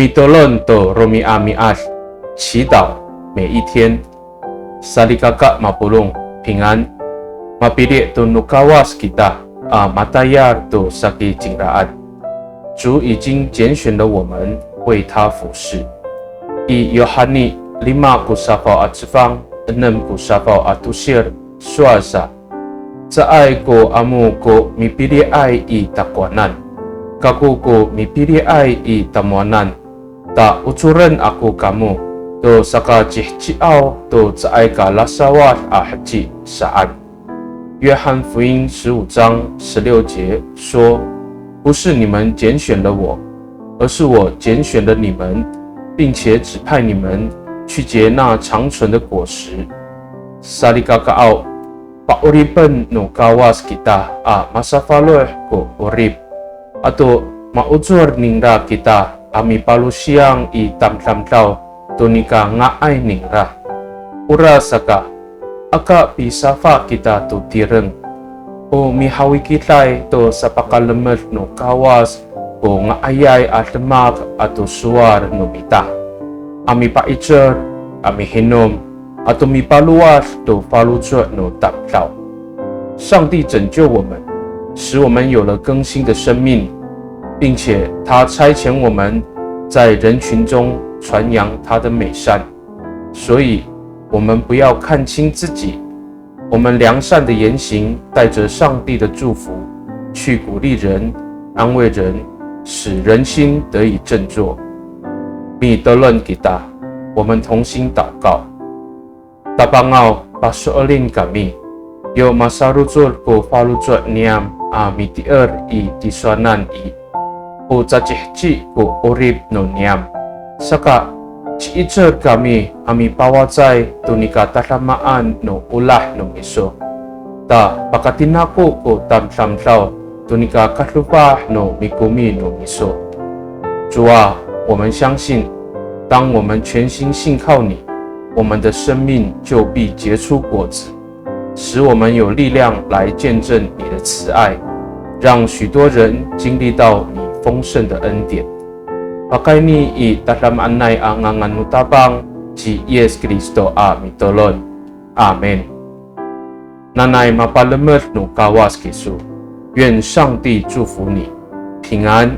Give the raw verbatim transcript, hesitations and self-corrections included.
Mitolon to romi'ami'ad, 祈祷每一天。Salikaka mapolong, 平安。Mapili' to no Kawas kita a matayal to saki cingraan. 主已经拣选了我们为他服侍。I Yohani lima ko safaw a cefang, enem ko safaw a tosir, sowal sa, caay ko amo ko mipili'ay i takowanan, kako ko mipili'ay i tamowanan, ta ocoren ako kamo to sakaciheciaw to caay ka lasawad a heci saan. 约翰福音十五章十六节说，不是你们拣选了我，而是我拣选了你们，并且指派你们去结那长存的果实。Salikakaaw, pa'oripen no Kawas kita a masafaloh ko 'orip. Ato maocor ningra kita a mipalosiyang i tamdamdaw to nika nga'ay ningra. Orasaka, aka pisafa kita to tireng. O mihawikiday to sapakalemed no Kawas ko nga'ayay a demak ato sowal no mita. A mipa'icel, a mihinom, ato mipalowad to faloco' no tamdaw. 上帝拯救我们，使我们有了更新的生命，并且他差遣我们在人群中传扬他的美善。所以，我们不要看轻自己，我们良善的言行带着上帝的祝福，去鼓励人、安慰人，使人心得以振作。Mitolon kita, 我们同心祷告。 Tapangaw, paso'elin kami, yo masarocod ko faloco' niyam a mitier i tisowanan i, o caciheci ko 'orip no niyam. Saka, ci'icel kami a mipawacay to nika tadamaan no olah no miso. Ta pakatinako ko tamdamdaw to nika kadofah no mikomi no miso. 主啊，我们相信，当我们全心信靠你，我们的生命就必结出果子，使我们有力量来见证你的慈爱，让许多人经历到你丰盛的恩典。Pakayni i tadamaanay a ngangan no Tapang ci Yis Kristo a mitolon. Amin. Nanay mapalemed no Kawas kiso. 愿上帝祝福你，平安。